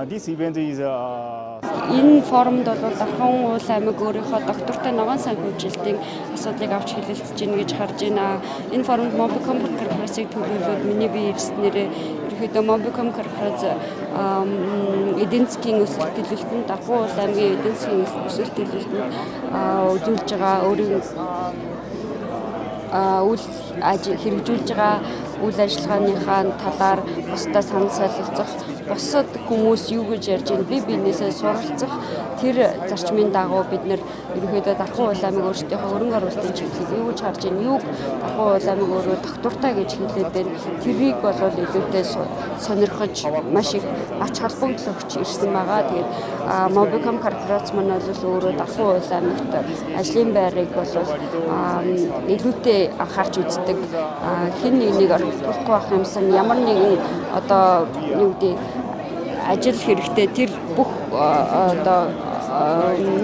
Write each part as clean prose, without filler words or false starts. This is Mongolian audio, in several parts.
This event is Энэ форумд бол Дархан уул аймаг өөрийнхөө доктортой ногоон санхүүжилтийн асуудлыг авч хэлэлцэж гин гэж харж байна. Энэ форумд Mobicom корпорацийг төлөөлөөд миний бие ирснээрээ ерөнхийдөө Mobicom корпорац эдийн засгийн өсөлт төлөлтөнд, Дархан уул аймгийн эдийн засгийн өсөлт төлөлтөнд үзүүлж байгаа өөрийн үйл ажил хэрэгжүүлж байгаа үйл ажиллагааныхаа талаар бусдаа санал солилцох, бусад хүмүүс юу гэж ярьж байна, бие биенээсээ суралцах тэр зарчмын дагуу бид нар ерөнхийдөө Дархан уул аймаг өөрсдийнхөө хөрөнгө оруулалтын чиглэлийг юу гэж харж байна, юуг Дархан уул аймаг өөрөө тогтвортой гэж хэлээд байна, тэрийг бол илүүтэй сонирхож, маш их ач холбогдол өгч ирсэн байгаа. Тэгээд Mobicom корпорац маань бол өөрөө Дархан уул аймагт ажлын байрыг бол илүүтэй анхаарч үздэг. Хэн нэгнийг орхихгүй байх юмсан ямар нэгэн одоо юу гэдэг ажил хэрэгтэй тэр бүх одоо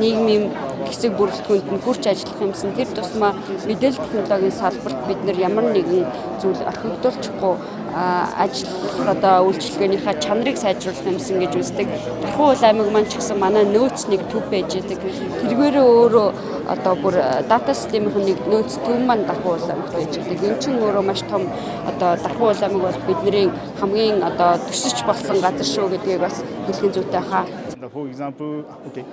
нийгмийн хэсэг бүрэлдэхүүнд нь хүрч ажиллах юмсан тэр тусмаа мэдээлэл технологийн салбарт бид нар ямар нэгэн зүйл орхигдуулчихгүй ажил одоо үйлчилгээнийхээ чанарыг сайжруулах юмсан гэж үздэг. Дархан уул аймаг маань ч гэсэн манай нөөц нэг төв байж байдаг. Тэргээрээ өөрөө одоо бүр дата системийн нэг нөөц төв маань Дархан уул аймагт байж байдаг. Энэ чинь өөрөө маш том одоо Дархан уул аймаг бол бидний хамгийн одоо төсөж болсон газар шүү гэдгийг бас хэлэх зүйтэй хаа. For example, okay.